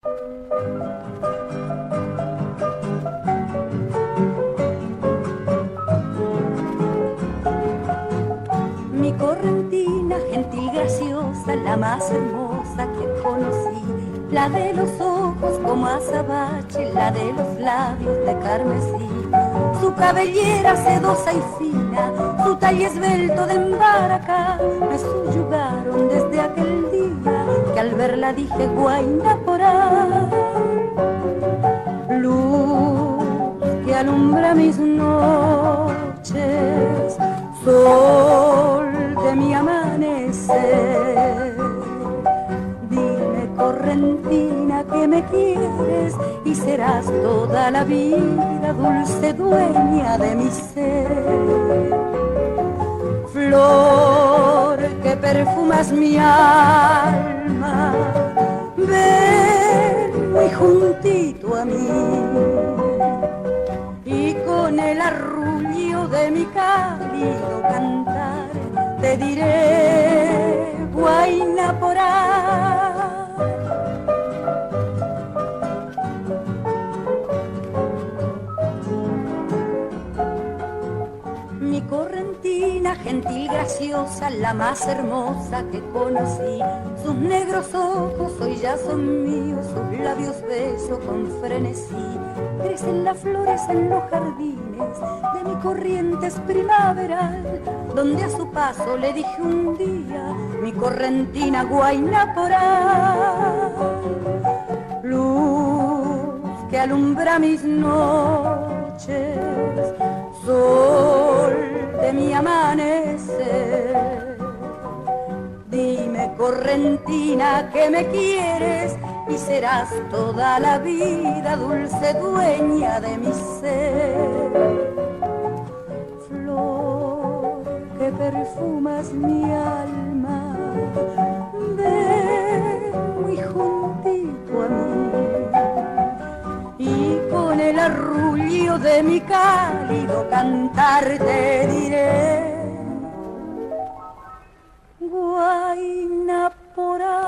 Mi correntina, gentil, graciosa, la más hermosa que conocí, la de los ojos como azabache, la de los labios de carmesí, su cabellera sedosa y fina, su talle esbelto de embaracá, me subyugaron desde aquel día que al verla dije guaina por Luz que alumbra mis noches, sol de mi amanecer. Dime, correntina, que me quieres y serás toda la vida dulce dueña de mi ser. Flor que perfumas mi alma, ven muy juntito a mí y con el arrullo de mi cálido cantar te diré guaina por Mi correntina, gentil, graciosa, la más hermosa que conocí. Sus negros ojos hoy ya son míos, sus labios beso con frenesí. Crecen las flores en los jardines de mi corrientes primaveral, donde a su paso le dije un día, mi correntina guaina por Luz que alumbra mis noches, sol de mi amanecer. Dime, correntina, que me quieres y serás toda la vida dulce dueña de mi ser. Flor que perfumas mi alma, ven muy juntito a mí y con el arrullo de mi cálido cantar te diré guaina por.